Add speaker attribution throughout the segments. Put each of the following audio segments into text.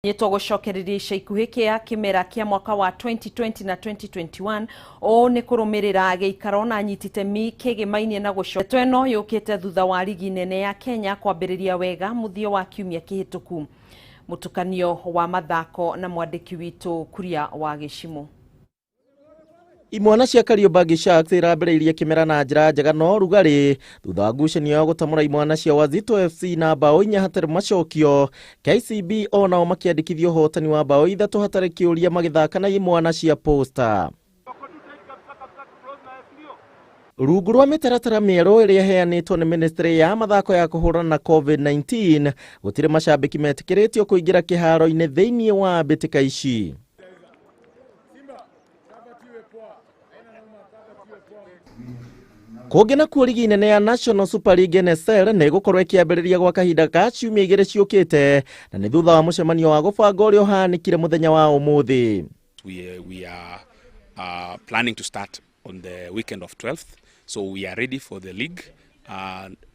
Speaker 1: Nyitwo gũcokereria ica ikuhĩ kĩa kĩmera kĩa mwaka wa 2020 na 2021. Ũũ nĩ kũrũmĩrĩra gĩikaro na anyiti itemi kĩgĩmainie na gũcoka. Ndeto ĩno yũkĩte thutha wa rigi nene ya Kenya kwambĩrĩria wega mũthia wa kiumia kĩhĩtũku. Mũtukanio wa mathako na mwandĩki witũ Kuria wa Gĩcimũ.
Speaker 2: Imwana cia Kariobangi Sharks irambĩrĩirie kĩmera na njĩra njega no rugarĩ thutha wa ngucanio ya gũtamũra imwana cia Wazito FC na bao 4 hatarĩ macokio. KCB onao makĩandĩkithia ũhotani wa bao 3 hatarĩ kĩũria magĩthaka na imwana cia Posta. Rungu rwa mĩtaratara mĩerũ ĩrĩa ĩheanĩtwo nĩ ministry ya mathako ya kũhũrana na COVID-19, gũtirĩ macambĩki metĩkĩrĩtio kũingĩra kĩharo-inĩ thĩinĩ wa mbĩtĩka ici. Kũngĩ nakuo, rigi nene ya National Super League NSL nĩ ĩgũkorwo ĩkĩambĩrĩria gwa kahinda ka ciumia 2 ciũkĩte, na nĩ thutha wa mũcemanio wa gũbanga ũrĩa ũhanĩkire mũthenya wa ũmũthĩ.
Speaker 3: We are planning to start on the weekend of 12th, so we are ready for the league.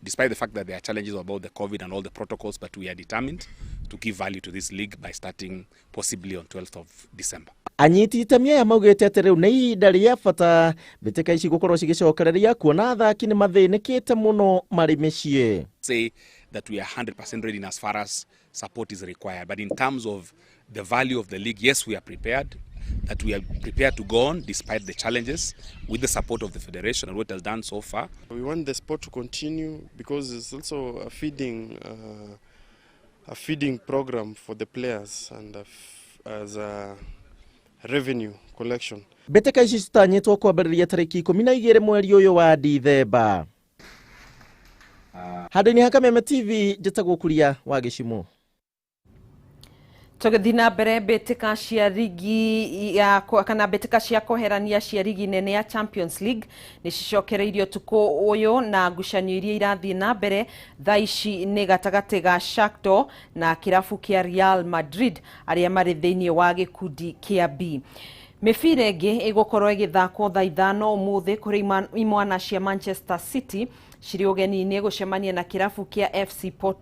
Speaker 3: Despite the fact that there are challenges about the COVID and all the protocols, but we are determined to give value to this league by starting possibly on 12th of December.
Speaker 2: Anyiti itemi aya maugĩte atĩ rĩu nĩ ihinda rĩa bata mbĩtĩka ici gũkorwo cigĩcokereria, kuona athaki nĩ mathĩnĩkĩte mũno marĩ mĩciĩ.
Speaker 3: Say that we are 100% ready in as far as support is required. But in terms of the value of the league, yes, we are prepared. That we are prepared to go on despite the challenges with the support of the federation and what it has done so far.
Speaker 4: We want the sport to continue because it's also a feeding program for the players and as a revenue collection.
Speaker 2: Mbĩtĩka ici citanyĩtwo kwambĩrĩria tarĩki 12 mweri ũyũ wa Dithemba. Handũ-inĩ ha Kameme TV, njĩtagwo Kuria wa Gĩcimũ.
Speaker 1: Tũgĩthiĩ na mbere, mbĩtĩka cia rigi ya kana mbĩtĩka cia kweherania cia rigi nene ya Champions League nĩ cicokereirio ũtukũ ũyũ, na ngucanio iria irathiĩ na mbere thaa ici nĩ gatagatĩ ga Shakhtar na kĩrabu kĩa Real Madrid arĩa marĩ thĩinĩ wa gĩkundi kĩa B. Mĩbira ĩngĩ ĩgũkorwo ĩgĩthakwo thaa 5 ũmũthĩ, kũrĩ imwana cia Manchester City cirĩ ũgeni-inĩ gũcemania na kĩrabu kĩa FC Porto.